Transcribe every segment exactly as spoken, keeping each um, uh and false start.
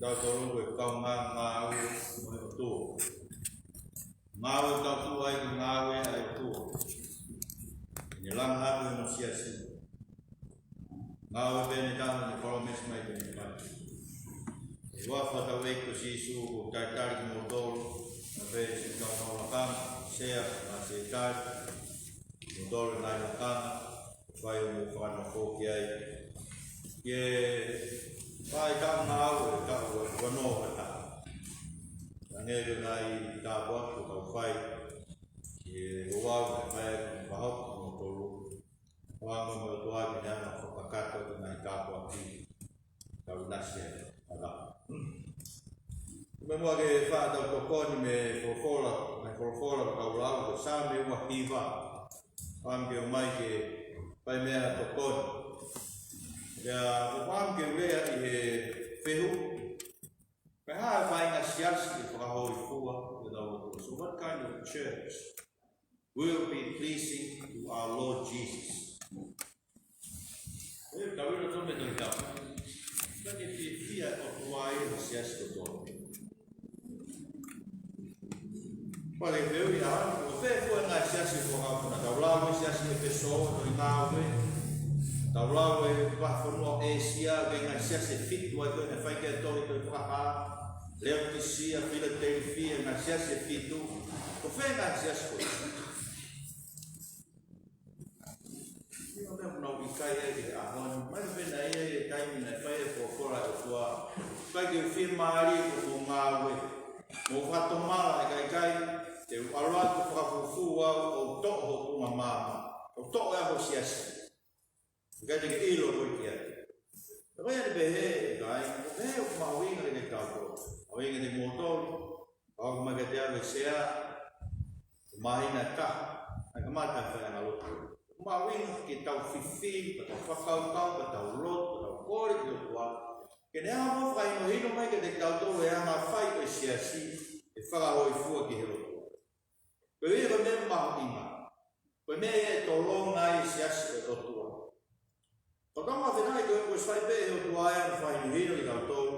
Tautolu ko e kaungā ngāue mo e ʻOtua. Ngāue tautolu ai ko e ngāue ʻa e ʻOtua. Ne langa atu hono siasi. Ngāue pē ʻene taha ne palōmesi mai pē ʻene fai. ʻI he huafa ʻo hotau ʻEiki ko Sīsū, ʻoku ou talitali kimoutolu, ʻa pē siʻi kau lakanga, sea, mo e siʻi tali, kimoutolu ngaahi lakanga, fai mo fakanofo ki ai. Ke fai ka ngāue, ka ua, ua no ka ta. Hangē ko e ngaahi tāpuaki ʻoku tau fai. Ke ua, ua, fai mo fakahoko kimoutolu. Ua mo mo tua ke ne hanga fakakakato ki he ngaahi tāpuaki. Tau nasi ai. Ala. Meʻa muʻa ke fai ʻetau tokoni mei he folofola, mei he folofola ʻoku tau lau, ko e Saame ua hiva. Fai ke ʻomai ke fai mei ai ha tokoni. ʻIo, ʻoku fai ke lea ʻi he fehu. Ko e hā e faʻahinga siasi ʻe fakahōifua ʻi hotau lotu. So what kind of church will be pleasing to our Lord Jesus? ʻE, tau ʻilo tonu e Tohi Tapu. Ka ke fiefia ʻOtua ʻi he siasi kotoa. Pea ke fehuʻi ʻa, ʻoku fēfē e ngaahi siasi ko ē ʻoku na tau lau e siasi ʻEfesō, Tohi Ngāue. Tau lau e vahefonua ʻĒsia, ko e ngaahi siasi ʻe fitu ai ko ē naʻe fai ki ai e tohi, Tohi Fakahā, Leotisia, Filatelifia, ngaahi siasi ʻe fitu. ʻOku fē ngaahi siasi ko ē? ʻIo, meʻa ʻoku nau ʻikai ai ki he ʻaho ni. Mai pē naʻe ʻi ai e taimi naʻe fai ai e folofola ʻa e ʻOtua. Kae ke fiemālie ʻi hoʻomou ngāue. Mou fakatomala, ʻe ʻikai ke u ʻalu atu ʻo fakafufū au ʻo toʻo hoʻo tuʻunga maama. ʻO toʻo ʻa ho siasi. ʻIkai te ke ʻilo koe ki ai. Ko ia te pehē, ʻikai, ko e pehē ʻoku mahuʻinga kiate kitautolu. Mahuʻinga kiate kimoutolu. ʻOku mahuʻinga kiate au e sea, māhina ʻe taha, naʻe kamata e faiʻanga lotu. Mahuʻinga ke tau fiefia, ka tau fakakaukau, ka tau lotu, ka tau kole ki he ʻOtua. Ke ne hanga ʻo fakahinohino mai kiate kitautolu e anga fai ʻo e siasi, ʻe fakahōifua ki he ʻOtua. Ko ia ko e meʻa mahuʻinga. Ko e meʻa ia ʻe tolonga ai e siasi ʻo e ʻOtua. Ko e tama fenai ko e, ko e fai pē ʻe he ʻOtua ʻa e fakahinohino kiate kitautolu.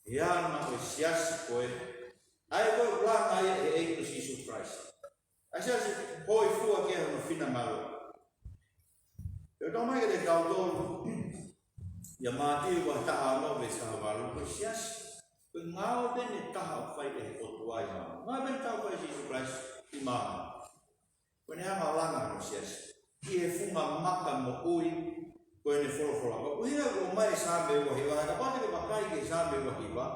ʻI he anga ʻo e siasi ko ē. ʻA ia ko e ʻuluaki ʻa e ʻEiki ko Sīsū Kalaisi. ʻA e siasi hōifua ki ai hono finangalo. ʻE tau mai kiate kitautolu. ʻIa Mātiu vahe taha ono veesi taha valu, ko e siasi. Ko e ngāue pē ʻe taha ʻoku fai ʻe he ʻOtua ʻi māmani. Ngāue pē ʻe taha ʻoku fai ʻe Sīsū Kalaisi ʻi māmani. Ko ʻene hanga ʻo langa hono siasi. ʻI he funga maka moʻui, ko ʻene folofola. Ko e ʻuhinga ʻoku ʻomai e Saame ua hiva, kapau te ke vakai ki he Saame ua hiva.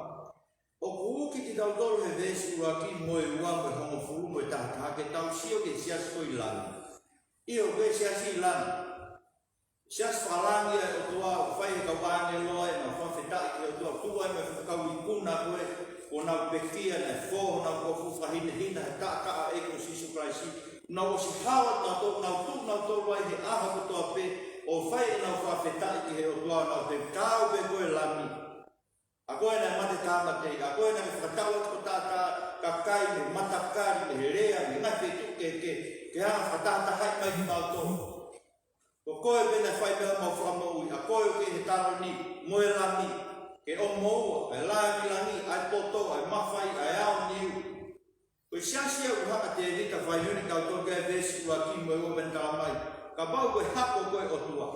ʻOku uki kitautolu he veesi ʻuluaki mo e ua mo e hongofulu mo e taha taha ke tau sio ki he siasi ko ē ʻi langi. ʻIo, ko e siasi ʻi langi. Siasi fakalangi ʻa e ʻOtua ʻoku fai ʻe he kau ʻāngelo ʻenau fakafetaʻi ki he ʻOtua, tuʻu ai mo e kau ikuna ko ē, kuo nau pekia naʻe fō honau kofu fakahinehina he taʻataʻa ʻo e ʻEiki ko Sīsū Kalaisi. Nau ʻosi hao atu nautolu, nau tuʻu nautolu ai he ʻaho kotoa pē, ʻo fai ʻenau fakafetaʻi ki he ʻOtua, nau pehē, Taau pē koe Lami. ʻA koe naʻe mate tāmateʻi, ʻa koe naʻe fakatau atu ko e taʻataʻa, kakai mei he matakali, mei he lea, mei he ngaahi feituʻu kehekehe, ke hanga ʻo fakatahatahaʻi mai kimautolu. Ko koe pē naʻe fai pē homau fakamoʻui, ʻa koe ʻoku kei he taloni, mo e Lami, ke ʻomoua, ʻa e langilangi, ʻa e poto, ʻa e mafai, ʻa e aoniu. Ko e siasi ia ʻoku hanga ʻe Tēvita ʻo fakahinohino kiate kitautolu ki ai, veesi ʻuluaki mo e ua pea ne talamai. Kapau ko e hako koe ʻo e ʻOtua.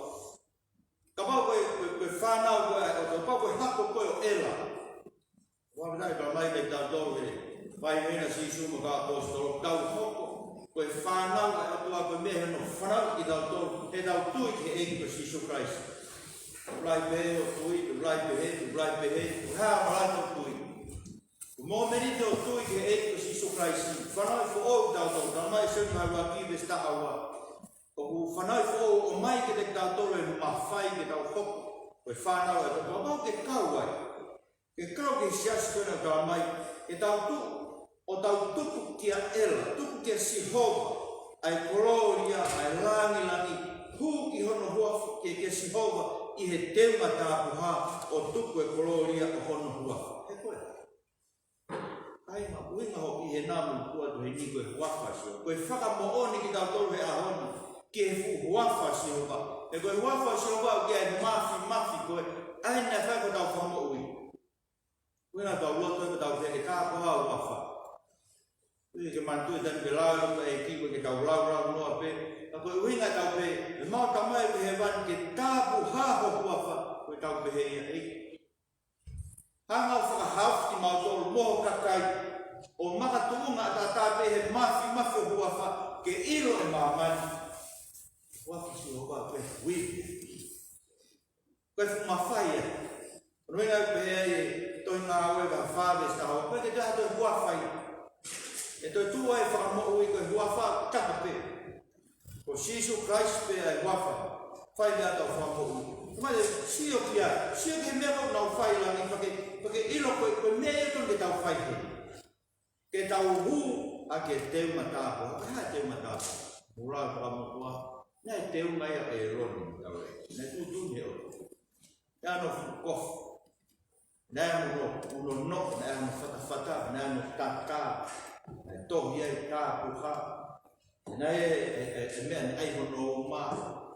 Kapau ko e, ko e, ko e fānau koe ʻa e ʻOtua, kapau ko e hako koe ʻo ʻEla. Ua mena ʻe talamai kiate kitautolu ʻe he faifekau ʻa Sīsū mo e kau ʻaposetolo, tau hoko ko e fānau ʻa e ʻOtua, ko e meʻa ʻi hono fanauʻi kitautolu, heʻetau tui ki he ʻEiki ko Sīsū Kalaisi. Tau lahi pehē hoʻo tui, tau lahi pehē, tau lahi pehē, tau hā malai hoʻo tui. Ko e mōmeniti hoʻo tui ki he ʻEiki ko Sīsū Kalaisi, fanauʻi foʻou kitautolu, talamai ʻe Sione vahe ʻuluaki veesi taha ua. ʻOku fanauʻi foʻou ʻo ʻomai kiate kitautolu e mafai ke tau hoko ko e fānau ʻa e ʻOtua, kapau ke kau ai. Ke kau ki he siasi ko ena ʻoku talamai, ke tau tuʻu, ʻo tau tuku kia ʻEla, tuku kia Sihova, ʻa e kolōlia, ʻa e langilangi, hū ki hono huafa, kia, kia Sihova, ʻi he teunga tapuhā, ʻo tuku e kolōlia ʻo hono huafa. He ko e ʻai mahuʻinga hoʻo ʻi he namu kua tu he ni ko e huafa ʻo Sihova. Ko e fakamoʻoni kitautolu he ʻaho ni ki he fuʻu huafa ʻo Sihova. He ko e huafa ʻo Sihova ʻoku ʻi ai e māfimafi ko ē ʻa ia naʻe fai ko hotau Fakamoʻui. Naʻa tau loto ʻo tau pehē ke tāpuhā ʻa e huafa. ʻOku ke manatuʻi e taimi pē lau ʻa e ʻEiki ko e ke tau lau lau noa pē. Ka ko e ʻuhinga ʻetau pehē, ʻe mau Tamai ʻoku ʻi hēvani ke tāpuhā ho huafa, ko ʻetau pehē ia ʻEiki. Hanga ʻo fakahaofi kimautolu mo ho kakai, ʻo makatuʻunga ʻataʻatā pē he māfimafi ho huafa, ke ʻilo ʻe māmani. Huafa Sihova ko e ui. Ko e fuʻu mafai ia. Ko e ʻuhinga ʻoku pehē ai e tohi Ngāue vahe fā veesi taha ua, ko e ke taha toe huafa ia. ʻE toe tuʻu ai e fakamoʻui ko e huafa taha pē. Ko Sīsū Kalaisi pē ʻa e huafa. Fai meʻa tau fakamoʻui. Ko e meʻa ʻe sio ki ai, sio ki he meʻa ʻoku nau fai ʻi langi pea ke, pea ke ʻilo ko e, ko e meʻa ia ʻoku totonu ke tau fai he. Ke tau hū ʻa e teunga tāpuhā, ko e hā e teunga tāpuhā? Mou lau fakamotuʻa, naʻe teunga ia ʻe ʻĒlone, tau e. Naʻe tuʻutuʻuni ʻe he ʻOtua. Naʻe ʻi ai hono fuʻu kofu. Naʻe ʻi ai hono, hono noʻo, naʻe ʻi ai hono fatafata, naʻe ʻi ai hono tatā. Naʻe tohi ai tāpuhā. Naʻe ʻi ai e, e, e, e meʻa naʻe ʻi ai hono uma,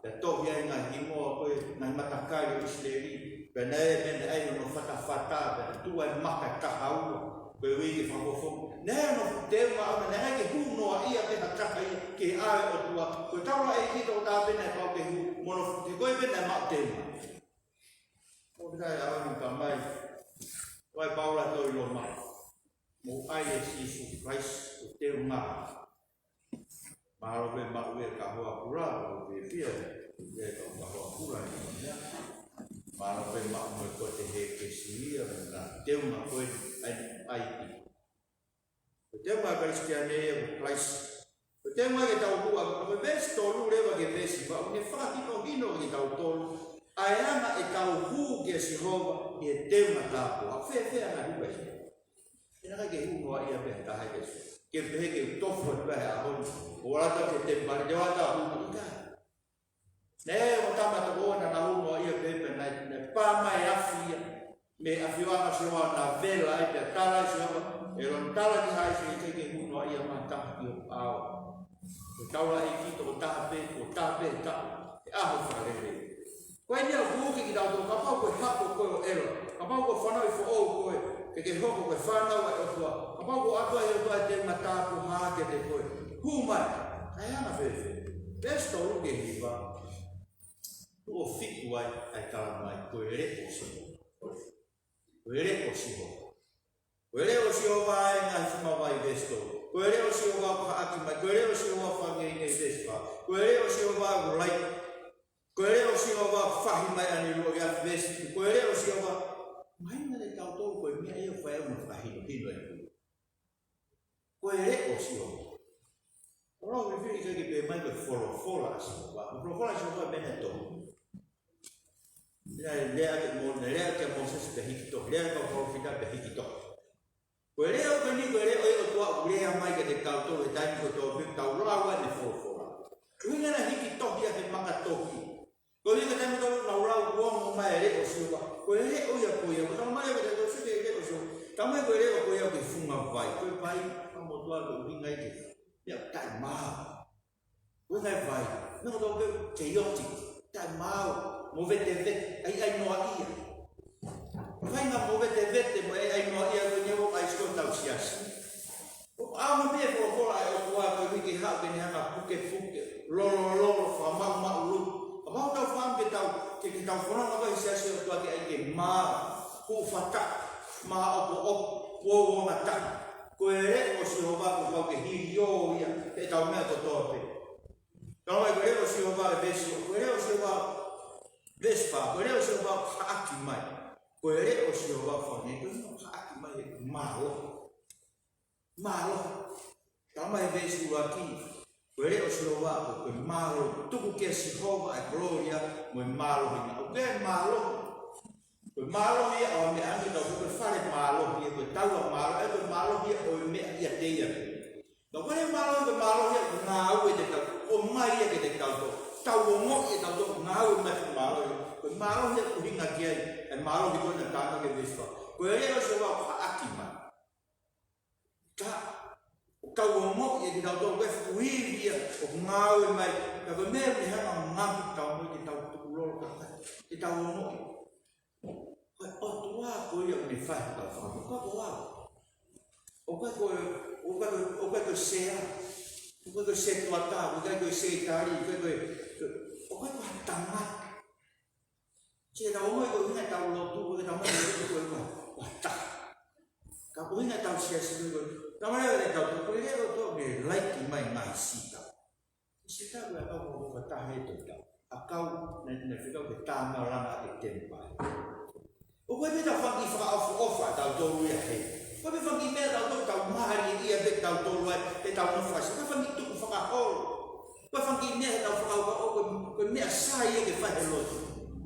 pea tohi ai e ngaahi hingoa ko e ngaahi matakali ʻo ʻIsileli. Pea naʻe ʻi ai e meʻa naʻe ʻi ai hono fatafata, pea tuʻu ai e maka ʻe taha ua, ko e ui ke fakafofonga. Naʻe ʻi ai hono fuʻu teunga ʻaʻana, naʻe ʻikai ke hū noaʻia pē ha taha ia ki he ʻao ʻo e ʻOtua. Ko e taulaʻeiki tokotaha pē naʻe pau ke hū, mo hono fuʻu, ko ia pē naʻe maʻu teunga. ʻOku ʻikai ʻaho ni ka mai, ʻoku ʻai Paula ʻi he tohi Loma. Mou ʻai ʻa Sīsū Kalaisi ko e teunga. Mālō pē maʻu e kahoa kula, ʻoku fiefia ʻi he kau kahoa kula ni ia. Mālō pē maʻu mo e kote he kesi ia, mo e teunga ko e ʻai, ʻai ki. Ko e teunga Kalisitiane ia ko Kalaisi. Ko e teunga ke tau hū, ko e veesi tolu leva ki he veesi fā, ʻoku ne fakahinohino kiate kitautolu ʻa e anga ʻetau hū kia Sihova ʻi he teunga tāpuhā. Fēfē ʻa e hū ʻa Sihova? ʻE ʻikai ke hū noaʻia pē ha taha ia. Ke pehē ke u tofu atu pē he ʻaho ni, ʻo ʻalu atu ki he temipale, te u ʻalu atu ʻo hū, ʻikai. Naʻe ʻi ai e ongo tama toko ua naʻa nau hū noaʻia pē, pea naʻe, naʻe pā mai e afi ia mei he ʻafioʻanga ʻo Sihova, naʻe vela ai, pea tala ʻe Sihova, ʻĒlone, tala ki he haʻi, ʻoku ʻikai ke hū noaʻia mai ha taha ki hoku ʻao. Ko e taulaʻeiki tokotaha pē, tokotaha pē he taʻu, he ʻaho fakalelei. Ko ia ʻoku ui kitautolu, kapau ko e hapo koe ʻo ʻElone, kapau ko e fanauʻi foʻou koe, ke ke hoko ko e fānau ʻa e ʻOtua, kapau kuo ʻoatu ʻe he ʻOtua e teunga tāpuhā kiate koe, hū mai. Kae anga fēfē? Veesi tolu ki he hiva. Tuʻo fitu ai ʻa e tala mai, ko e leʻo ʻo Sihova. Ko e leʻo ʻo Sihova. Ko e leʻo ʻo Sihova ʻa e ngaahi fumavai, veesi tolu. Ko e leʻo ʻo Sihova ʻoku haʻaki mai. Ko e leʻo ʻo Sihova ʻoku fakangeingei, veesi fā. Ko e leʻo ʻo Sihova ʻoku lahi. Ko e leʻo ʻo Sihova ʻoku fahi mai ʻene luo ki afi, veesi fitu. Ko e leʻo ʻo Sihova, mahino kiate kitautolu ko e meʻa ia ʻoku fai ai hono fakahinohino ʻe he ʻOtua. Ko e leʻo ʻo Sihova. ʻOku ou fifili ke ke pehē mai ko e folofola ʻa Sihova. Ko e folofola ʻa Sihova meʻa naʻe tonu. Naʻe lea kia Mo-, naʻe lea kia Mōsese pea hiki tohi. Lea kia e kau palōfita pea hiki tohi. Ko e leʻo ko eni, ko e leʻo ia ʻo e ʻOtua ʻoku lea mai kiate kitautolu he taimi kotoa pē ʻoku tau lau ai ʻene folofola. ʻUhinga naʻe hiki tohi ia he maka tohi. Ko e ʻuhinga naʻe tau lau ʻo ongo mai e leʻo ʻo Sihova. Ko e leʻo ia ko ia, ko e tau mai ia ko e tau sio ki he leʻo ʻo Sihova. Tau mai ko e leʻo ko ia ko e funga vai. Ko e vai, fakamotuʻa, ko e ʻuhinga ia ke, ia taʻemaau. Ko e ngaahi vai, naʻa ko tau ke chaotic, taʻemaau, movetevete, ʻaiʻai noaʻia. Fai ngaahi movetevete mo e ʻaiʻai noaʻia ko eni ʻoku ʻai ʻe he tau siasi. ʻOku ʻaonga pē e folofola ʻa e ʻOtua koeʻuhi ke haʻu ke ne hanga ʻo pukepuke, lolololo, fakamaʻumaʻuluʻi. Kapau ʻoku tau fakaʻamu ke tau, ke, ke tau fononga ko ē he siasi ʻo e ʻOtua ke ʻai ke maau, fuʻu fata, maʻopoʻopo, uouangataha. Ko e leʻo ʻo Sihova ʻoku pau ke hiliō ia heʻetau meʻa kotoa pē. Tala mai ko e leʻo ʻo Sihova, e veesi, ko e leʻo ʻo Sihova, veesi fā, ko e leʻo ʻo Sihova ʻoku haʻaki mai. Ko e leʻo ʻo Sihova ʻoku fakangeingei, ko e haʻaki mai he mālohi. Mālohi. Tala mai he veesi ʻuluaki, ko e leʻo ʻo Sihova ko e mālohi. Tuku kia Sihova ʻa e kolōlia mo e mālohinga. ʻOku ʻi ai e mālohi. Ko e mālohi ia ʻo e meʻa ʻoku tau ko e fale mālohi ia, ko e taua mālohi, ʻa ia ko e mālohi ia ʻo e meʻa ʻiate ia. Naʻa ko e mālohi, ko e mālohi ia ʻoku ngāue kiate kitautolu, ʻomai ia kiate kitautolu. Tau ongoʻi ʻe kitautolu ngāue mai e mālohi. Ko e mālohi ia ʻoku ʻuhinga ki ai e mālohi ko ē naʻe tala mai ki he veesi fā. Ko e leʻo ʻo Sihova ʻoku haʻaki mai. Ka, ʻoku tau ongoʻi ʻe kitautolu ko e fuʻu ivi ia ʻoku ngāue mai. Ka ko e meʻa ʻoku ne hanga ʻo ngaohi kitautolu ke tau tukulolo kakai, ke tau ongoʻi. Ko e ʻOtua ko ia ʻoku ne fai ʻetau fakamoʻoni. ʻOku ʻikai ko au. ʻOku ʻikai ko, ʻoku ʻikai ko, ʻoku ʻikai ko e sea. ʻOku ʻikai ko e sētuata, ʻoku ʻikai ko e sētali, ʻoku ʻikai ko, ʻoku ʻikai ko ha tangata. Ke tau ʻomai ko e ʻuhinga ʻetau lotu, ko e tau mai ko e ʻuhinga ʻetau lotu ko e ʻuhinga ʻetau siasi ko e. Tau mai ko e ʻuhinga ʻetau lotu, ko e ʻuhinga ʻetau lotu, ʻoku ne laiki mai ngaahi sita. Sita ko e ʻakau ko e fakataha ʻi he totau. ʻAkau naʻe, naʻe fekau ke tānaki ʻa e temipale. ʻOku ʻikai pē ke tau fanga kiʻi fakaʻofoʻofa ʻa tautolu ia he. ʻOku ʻikai pē fanga kiʻi meʻa ʻa tautolu tau mālieʻia pē tautolu ai, ʻetau nofo fasi. ʻOku ʻikai fanga kiʻi tuku fakaholo. ʻOku ʻikai fanga kiʻi meʻa ʻetau fakaholo, ko e, ko e meʻa sai ia ke fai he lotu.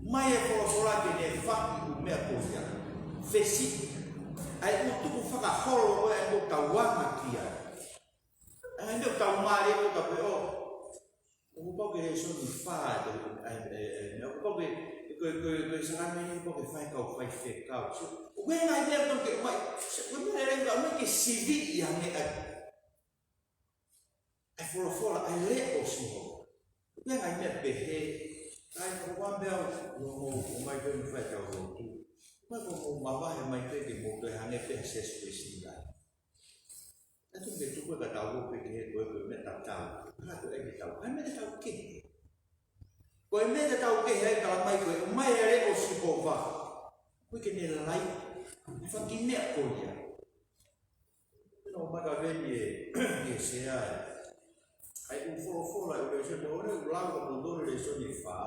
Mai e folofola ke ne fai ʻū meʻa ko ia. Fesi. ʻA e ʻū tuku fakaholo ko ē ʻoku tau anga ki ai. ʻA e meʻa ʻoku tau mālieʻia ʻo tau pehē ʻo. ʻOku pau ke lēsoni fā, ʻe, ʻe, ʻe, ʻe, ʻoku pau ke, ko, ko, ko e sākalamēniti ʻoku pau ke fai ʻe he kau faifekau. So, ʻoku ʻi ai e ngaahi meʻa ʻoku tau ke ʻomai, so, ʻoku ʻi ai e meʻa ʻoku tau ke sivi ʻi he anga ʻa e, ʻa e folofola, ʻa e leʻo ʻo Sihova. ʻOku ʻi ai e ngaahi meʻa pehē, ʻa ia ko e meʻa ʻoku mou ʻomai pē ʻo fai ʻetau lotu. Ko e meʻa ʻoku mou mavahe mai pē ke mou toe hangē pē ha siasi Uēsiliana. ʻOku tuku ke tuku ʻe kitautolu pē ke he ko e, ko e meʻa tatau. Ka ko e meʻa tatau. Ko e meʻa tatau kehe. Ko e meʻa tatau kehe ai ka ʻomai ko e, ʻomai e leʻo ʻo Sihova. Ko e ke ne lalai. ʻE fanga kiʻi meʻa ko ia. Nō makaveli ʻe, ʻe sea ē. ʻA e ʻū folofola ʻe ʻū lēsoni ʻoku ne ʻulau ka mo tō lēsoni ʻe fā.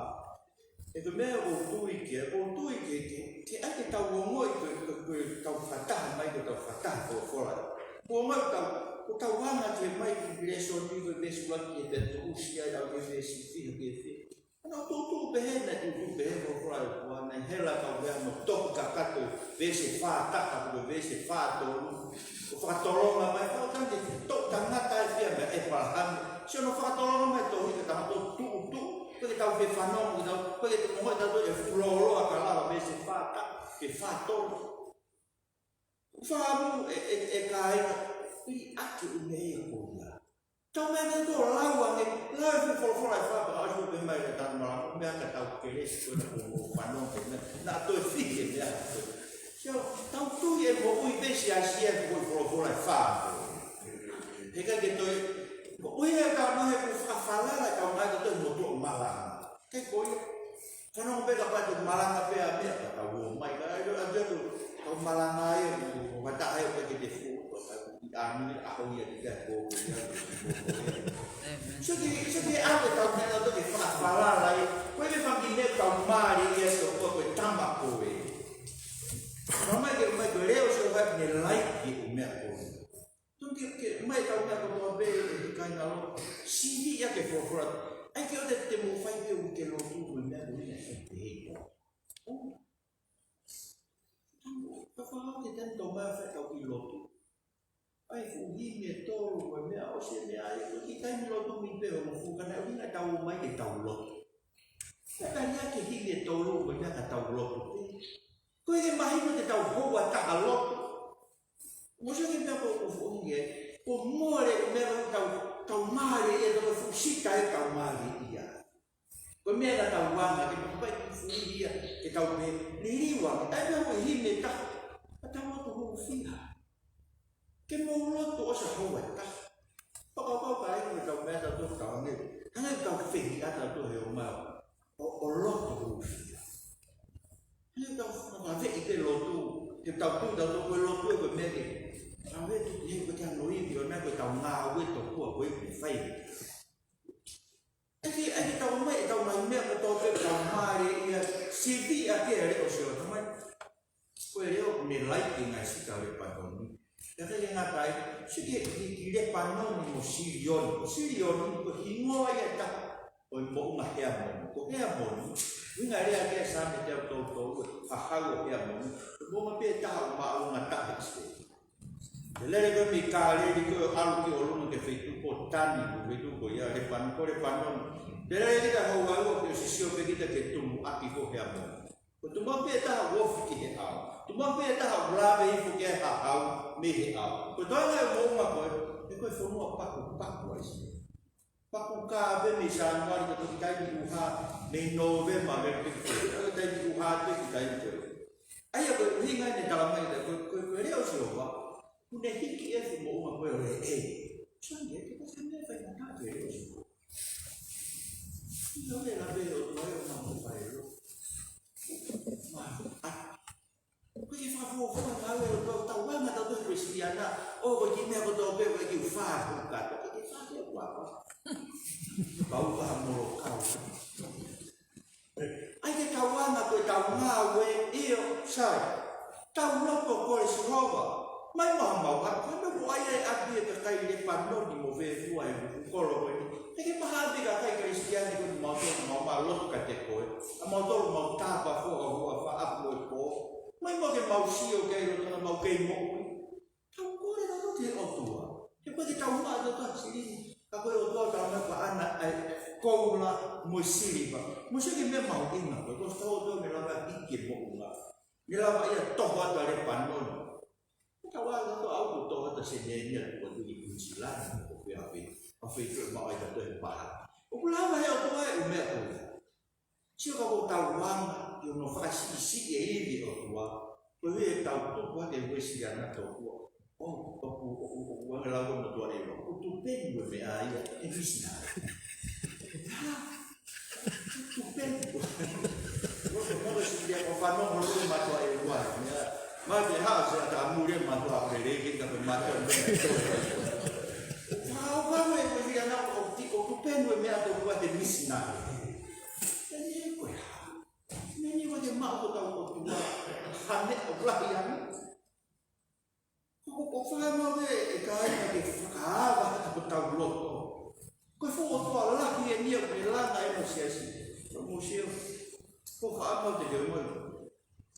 ʻE ko e meʻa ʻoku ou tui ki ai, ʻoku ou tui ki ai, ke, ke ʻai ke tau ongoʻi ko e, ko e, ko e tau fakataha mai, ko e tau fakataha folofola. ʻOku ongoʻi tau, ʻoku tau anga ki he mai ki he lēsoni ko e veesi ʻuluaki ki he pea tuʻusi ai ʻo aʻu ki he veesi fiha ki he fiha. ʻAna tuʻutuʻu pehē, naʻe tuʻutuʻu pehē folofola ʻa e ʻOtua, naʻe hela kau meʻa mo toki kakato, veesi fā taha, ko e veesi fā tolu. ʻO fakatolonga mai, fakatolonga mai, toʻu tangata ʻe fiha meia ʻĒpalahame. Sio hono fakatolonga mai, toʻu hiki tangata tuʻutuʻu. Ko e ke tau ke fanongo, ke tau, ko e ke tau mo tau e fuʻu lōloa ka lava veesi fā taha, ki he fā tolu. Fakaʻamu ē, ē, ē kāinga, ʻi ake ʻi meʻa ko ia. Tau meʻa ke tau lau ange, lau e fuʻu folofola ʻe fā pea ʻosi pē mai le tanu mala, meʻa ka tau kelesi ko ena ko mo fanongo ko ena, naʻa toe fike meʻa. So, tau tui e moʻui pē siasi ʻa e fuʻu folofola ʻe fā. He ʻikai ke toe, ko ia ka mo he ko fakafalala tau mai ke toe mo tuʻu malanga. Ke ko ia. Fanongo pē kapau te malanga pē ʻa meʻa ka tau ō mai. Ka ai, ai, ai, tau malanga ai, ʻo, ʻo kata ai, ʻo ke te fuʻu, ʻo ka i ʻāmui, ʻaho ia ki ka ko, ko ia, ko ia. Amen. So ke, so ke ʻave tau meʻa tau ke fakafalala ai. Ko e fanga kiʻi meʻa tau mālieʻia so ko, ko e tama ko ē. Ka mai ke, mai ko e leʻo so ka ne laiki ʻo meʻa ko ē. Tonu ke, ke, mai tau meʻa kotoa pē ʻe he kāinga lotu. Sivi ia ke folofola. ʻAi ke ʻoua te te mo fai pē ʻo ke lotu ko e meʻa ko ē ʻe fai pē he ko. ʻO. Tau, ka fakau ke tau tau mai fai tau kiʻi lotu. ʻAi fuʻu himi ʻe tolu ko e meʻa ʻosi e meʻa ai. Ko e kiʻi taimi lotu mi pē ʻo mo fuka naʻe ʻuhinga tau mai ke tau lotu. Ka tau ia ke himi ʻe tolu ko e meʻa ka tau lotu pē. Ko e ke mahino ke tau houa taha lotu. Mo se ke meʻa ko, ko foʻi nge, ko mole e meʻa ko tau, tau mālieʻia, tau fuʻu sita e tau mālieʻia. Ko e meʻa ka tau anga, ke tau pai ki fuʻu ia, ke tau pē, liliu ange, ʻai meʻa ko e himi ʻe taha, ka tau lotu hou fiha. Ke mou lotu ʻosi houa ʻe taha. Fakapapauʻi ko e tau meʻa tau tō tau ange, hangē tau fehiʻa tau tō he ʻomai. ʻO, ʻo lotu hou fiha. Hangē tau fakaveʻi pē lotu, ke tau tui tau tō ko e lotu ʻe ko e meʻa ke. Tau he tuku he ko e tau noiʻi, ʻo nā ko e tau ngāue tokua ko e ke fai. ʻAi ke, ʻai ke tau mai, ʻe tau mai meʻa ko tau pē, tau mālieʻia, sivi ʻa ke are ʻo sio tau mai. Ko e leʻo ne laiki ngaahi sita ʻo Lepanoni. Pea ʻikai ke ngata ai, sio ki, ki, ki Lepanoni mo Silioni. Silioni ko e hingoa ia ʻe taha ʻo e moʻunga Heamoni. Ko Heamoni, ʻuhinga lea ki he Saame teau tolu tolu, hahau ʻo Heamoni. Ko e moʻunga pē ʻe taha ʻoku māʻolunga taha ʻi ʻIsileli. Te lele ko ē mei Kāleli ko ē ʻo ʻalu ki ʻolunga ki he feituʻu ko Tani, ko e feituʻu ko ia Lepan-, ko Lepanoni. Te lele kita hou ʻalu ʻo ke sio pē kita ki he tumuʻaki ko Heamoni. Ko e tumuʻaki pē ʻe taha ʻoku ofi ki he ʻao. Tumuʻaki pē ʻe taha ʻoku lave hifo ki ai e hahau mei he ʻao. Ko e toenga e moʻunga ko ē, he ko e fonua pakupaku ʻa ʻIsileli. Paku kave mei Sānuali ka toki taimi ʻuha, mei Nōvema, mei he toki taimi ʻuha, toki taimi ko ē. ʻA ia ko e ʻuhinga ʻene tala mai ʻe ia ko e, ko e, ko e leʻo ʻo Sihova, ʻoku ne hiki ʻa e fuʻu moʻunga ko ē ʻo e ʻEiki. Sio ange, ʻoku ʻikai ke ne fai ha taha ki he leʻo ʻo Sihova. Ia ʻoku ne lave ʻo tuai ʻo mau ko fai lo. Ma, a, ko e fakafuofua ngāue ʻo tau, tau anga tau tau Uēsiliana, ʻo ko e kiʻi meʻa kotoa pē, ko e kiʻi fā ko kato, ko e kiʻi fā ke ua. Pau ka molo kau. ʻAi ke tau anga ko e tau ngāue ʻio, sai. Tau loto ko e Sihova. Mai mo ha mau ʻapi, ko e meʻa ko ē ʻa e ʻapi ʻa e kakai Lepanoni mo fefua e kolo ko eni. ʻIkai ke maha ʻapi ʻa e kakai Kalisitiane ko eni mau tō, mau mau loto kiate koe. ʻA mau tō, mau tāpa fua, fua, fua, ʻapi mo e pō. Mai mo ke mau sio ke ʻilo tona mau kei moʻui. Tau kole nautolu ki he ʻOtua. He ʻoku ʻikai ke tau maʻu ʻa e ʻOtua silini. Ka ko e ʻOtua tau maʻu ʻa ʻene ʻai koula mo e siliva. Mo e sio ki he meʻa mahuʻinga. Ko e ʻOtua tau ʻOtua ne lava hiki e moʻunga. Ne lava ia toho atu ʻa Lepanoni. Ko e tau ʻa e ʻOtua ʻoku toho atu ʻa Senenia, ko e tuʻi Kuinisilani, ko e pea pē. ʻA e feituʻu ʻe maʻu ai ʻa e ʻOtua he paha. ʻOku lava he ʻOtua e ʻū meʻa ko ia. Sio ka ko e tau anga, ʻi hono fakasiʻisiʻi e ivi ʻo e ʻOtua, ko e ʻuhi ʻetau tupu hake Uēsiliana tokua. ʻO, ʻoku, ʻoku, ʻoku ange lau ʻa e motuʻa ʻEua, ʻoku tupenu e meʻa ia, ʻe misinale. Ha? Tupenu. ʻOku, ʻoku siʻi ia ko fano mo lo motuʻa ʻEua. Ia, ma te ha, se ata mure motuʻa ʻEua, ke ka ko motuʻa ʻEua. Ka ʻoku ange Uēsiliana ʻoku ti-, ʻoku tupenu e meʻa tokua he misinale. Pea ne ko e hā? Meʻa ni ʻoku ʻikai ke maʻu ʻe hotau ʻOtua ha meʻa ʻoku lahi ange. Ko, ko, ko e fakaʻamu ē, ʻe kāinga ke fakaava hotau loto. Ko e fuʻu ʻOtua lahi eni ʻoku ne langa ʻene siasi. Ko e mou sio, ko e fakaʻamu te ke ʻomai.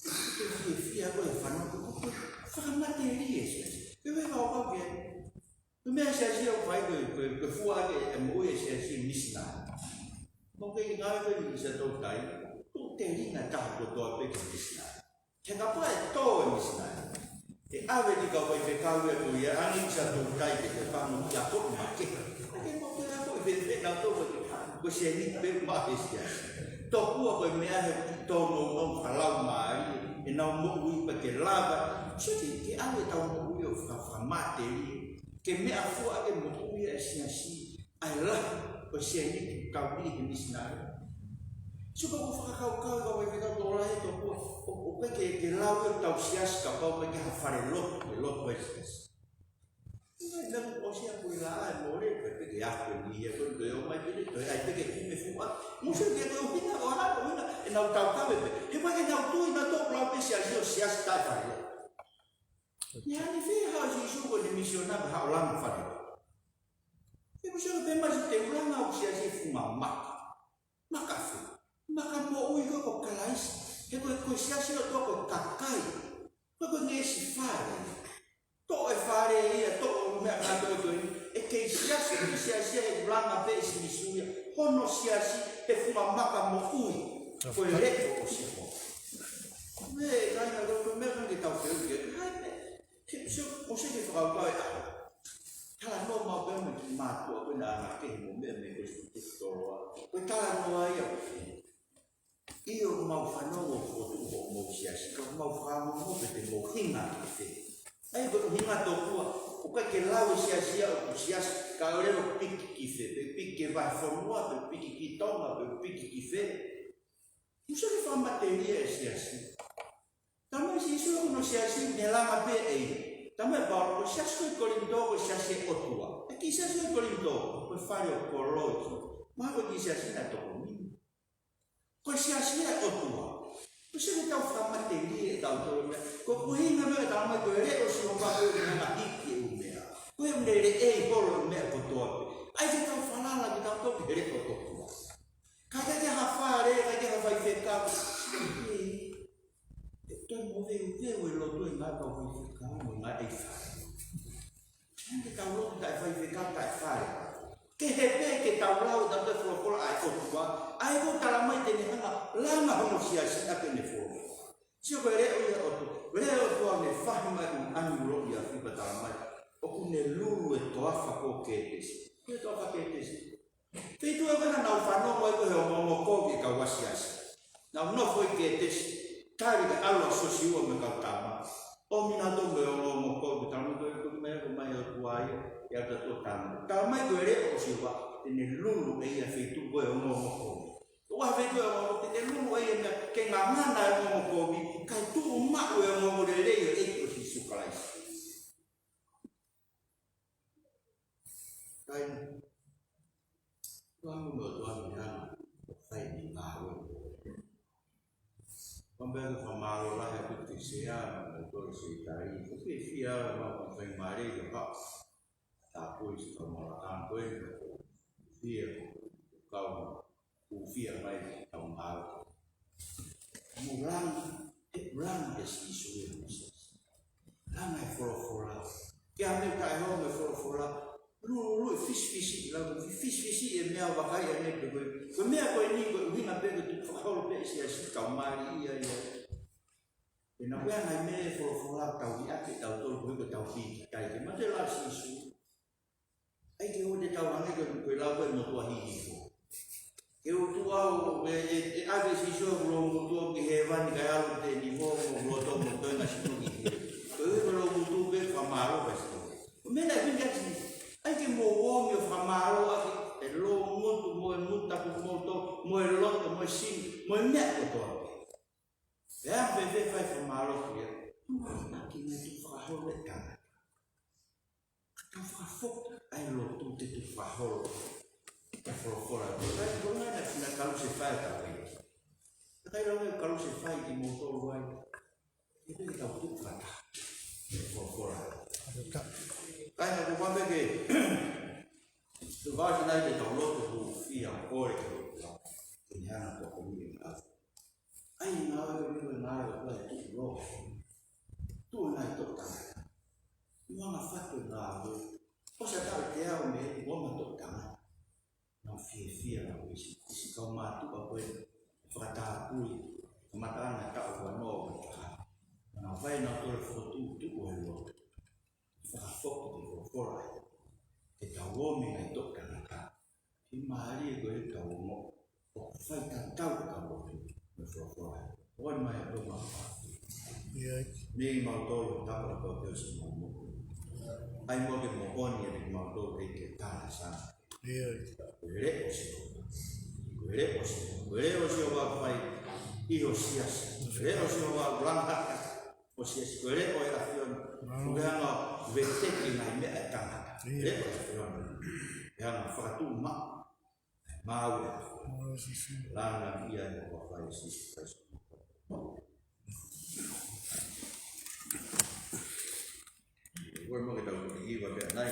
Ke fiefia ko e fano ko, ko, ko e fakamatelie siasi. Ke veva o kau ke Ko e meʻa siasi ʻoku fai ko e, ko e, ko e fua ʻaki e moʻui e siasi misinale. Mo ke ngāue ko e ʻi Sato Tai, ko e telinga taha kotoa pē ki he misinale. He kapau ʻe tō e misinale, ʻe ʻave ki he kau faifekau ia ko ia, ʻa e ʻi Sato Tai ke te fano ki a ko ma ke. Ke mo ke ako i fefeka tō ko e, ko e sēniti pē maʻa e siasi. Tokua ko e meʻa he ki tō no no falau mai, ʻenau moʻui pē ke lava. Sio ki, ke ʻave ʻetau moʻui ʻo fa-, fakamatelie. Ke meʻa fua ke moʻui e siasi, ʻa e lahi ʻo e sēniti kau ni he misinale. Sio ka ko e fakakaukau ka wai fekau tō lahi tokua, ʻo, ʻoku ʻikai ke, ke lau ʻetau siasi kapau ʻoku ʻikai ke ha fale lotu, ke lotu e siasi. Ina, ina ko ʻosi ʻa kui la ai mo le, pe, pe ke ako ni ia ko e ʻomai pē, toe ʻai pē ke kime fua. Mo sio ke ko e ʻuhinga, ʻo hā, ʻuhinga, ʻenau tau kawe pē. He ʻoku ʻikai ke nau tui, nau tō lau pē siasi ʻo siasi taʻe fale lotu. Ia ni fē haʻu Sīsū ko ʻene misiona pē haʻu langa fale. He ko Sīsū pē mai si te ulanga ʻo siasi funga maka. Maka fē. Maka moʻui ko, ko Kalaisi. He ko, ko siasi ʻo tō ko kakai. Ko, ko ngeʻesi fale. Tō e fale ia, tō ʻo meʻa ka tō tō. ʻE kei siasi, ko siasi he ulanga pē Sīsū ia. Hono siasi, he funga maka moʻui. Ko e leʻo ʻo Sihova. Mē, kāinga lotu meʻa ka ke tau feu ke. Hai, mē. Ke, so, ʻo se ke fakakaukau e ʻaho. Talanoa mau pē mo e kiʻi mātuʻa ko ena anga kehe mo meʻa mei he Konisitūtone Toloa. Ko e talanoa ia ʻo fē. ʻIo mau fanongo ko tu ko mau siasi, ka mau fanongo pē te mau hinga ki fē. ʻAi ko hinga tokua, ʻoku ʻikai ke lau e siasi ia ʻoku siasi, ka ʻoku leva piki ki fē, pe piki ki he vahefonua, pe piki ki Tonga, pe piki ki fē. Mo sio ki he fakamatelie e siasi. Talamai Sīsū ko hono siasi ne langa pē ʻe ia. Talamai Paula ko e siasi ko ē ʻi Kolinitō ko e siasi ʻo e ʻOtua. ʻE kiʻi siasi ʻo e Kolinitō, ko e fale ʻo Koloiti. Mahalo ko e kiʻi siasi naʻe toko nima. Ko e siasi ia ʻo e ʻOtua. Ko e siasi tau fakamatelie ʻe tautolu meʻa. Ko e ʻuhinga meʻa talamai ko e leʻo ʻo Sihova ko e ʻuhinga hiki e ʻū meʻa. Ko e ʻuhinga leʻei holo e meʻa kotoa pē. ʻAi ke tau falala ke tau tau ki he leʻo ʻo e ʻOtua. Ka ke ke ha fale, ka ke ha faifekau. ʻE toe mo veuveu e lotu e ngaahi kau faifekau mo e ngaahi ʻeiki fale. Ke tau lotu taʻe faifekau taʻe fale. Ke he pē ke tau lau tautolu e folofola ʻa e ʻOtua. ʻAi ko talamai te ne hanga langa hono siasi ʻaki ʻene folofola. Sio ko e leʻo ia ʻo e ʻOtua. Leʻo ʻo e ʻOtua ne fahi mai ʻi ʻanuloʻi ʻa Fipa talamai. ʻOku ne lulu e toafa ko Ketesi. Ko e toafa Ketesi. Feituʻu ē ko ē naʻa nau fanongo ai ko e ongoongo kovi e kau asiasi. Nau nofo ʻi Ketesi. Tali ke ʻalu ʻa Siosiua mo e kau tama. ʻOmi nautolu mo e ongoongo kovi, tala mai ko e, ko e meʻa ko e mai ʻa e ʻOtua ia, ʻe ʻalu atu ʻo tama. Tala mai ko e leʻo ʻo Sihova, te ne lulu ʻe ia e feituʻu ko e ongoongo kovi. ʻOku ʻi ai e feituʻu ʻo e ongoongo, te ne lulu ʻe ia e meʻa, ke ngangana e ongoongo kovi, kae tuʻu maʻu e ongoongo lelei ʻo e ʻEiki ko Sīsū Kalaisi. Kae, ʻoku ʻamu mo tuʻa mi hana, fai ni ngā ue. Pambe ko fakamālō lahi atu ki he sea, mo e tolu seitari, ko e fiefia, mo e fai mare, ko e pā. Tāpui si ka mala anto e, fia, kau, kufia mai, kau mālō. Mo langa, he langa ʻe Sīsū ia mo Mōsese. Langa e folofola. Ke ʻai meʻa taʻehoa mo e folofola. Lulululu e fisifisiʻi, lau fisifisiʻi e meʻa vakai ʻa e meʻa ko ē. Ko e meʻa ko eni ko e ʻuhinga pē ko e tuʻu fakaholo pē ʻa e siasi, kau mali ia ia. Pea naʻa ko e ngaahi meʻa e folofola tau liʻaki ʻe tautolu ko e tau fika. Kai ke mate la Sīsū. ʻAi ke ʻoua te tau hangē ko e, ko e lau ko e motuʻa hihifo. Ke ʻoua ʻe, ʻe, ʻe ʻave Sīsū ʻa e loungutu ki hēvani kae ʻalu te ni mo, mo loto mo toenga sino ki he. Ko e ʻuhi ko e loungutu pē fakamālō ka sino. Ko e meʻa naʻe pini atu. ʻAi ke mou ō mai ʻo fakamālō ʻaki e loungutu mo e ngutu ʻaku mo to, mo e loto, mo e sino, mo e meʻa kotoa pē. Pea ʻe fēfē fai fakamālō ki ai. Mo e na ki ne tuʻu fakaholo e tangata. Ka tau fakafoki ʻa e lotu te tuʻu fakaholo. Ka folofola. Ka ko e ngaahi na fina kalu se fai ka wei. Ka kai lau e kalu se fai ki mo tolu ai. ʻE pē ke tau tuʻu fakata. Folofola. Kai na ko pambe ke. Tu vasi nai ke tau lotu ku fia kole ke lotu. Ke ni hana toko mi e kalu. ʻAi ngāue ko e ngāue ko e tuʻu loa. Tuʻu nai toʻutangata. Ua ngā fatu ngāue. ʻOsi ʻa taʻu teau mei he ua ngā toʻutangata. Nau fiefia nau ʻi Sīsū. Kau mātuʻa ko e fakatāpui. Kamata ana taʻu ua noa ua taha. Nau fai nau tole fokotuʻu tuʻu ʻo e loa. Fakafoki ke folofola. Ke tau ō mai nai toʻutangata. Ke mālie ko e tau ongo. ʻOku fai tatau ka mo e folofola. ʻOi mai ʻa tō mau. ʻIo. Mei mau tō i tapa ka tō te o si mau mo. ʻAi mo ke mo oni e mei mau tō te ke tāna sana. ʻIo. Ko e leʻo si. Ko e leʻo si. Ko e leʻo si ʻo wa fai. ʻI ho siasi. Ko e leʻo si ʻo wa langa. ʻO siasi ko e leʻo ʻo e ʻAfiona. Ko e hanga ʻo veteki ngaahi meʻa ʻa e tangata. ʻIo. Leʻo ʻo e ʻAfiona. Ko e hanga ʻo fakatuʻu maʻu. Mau e ʻAfiona. Langa ia ʻo wa fai Sīsū Kalaisi. Ko e mo ke tau ki wa pea nai.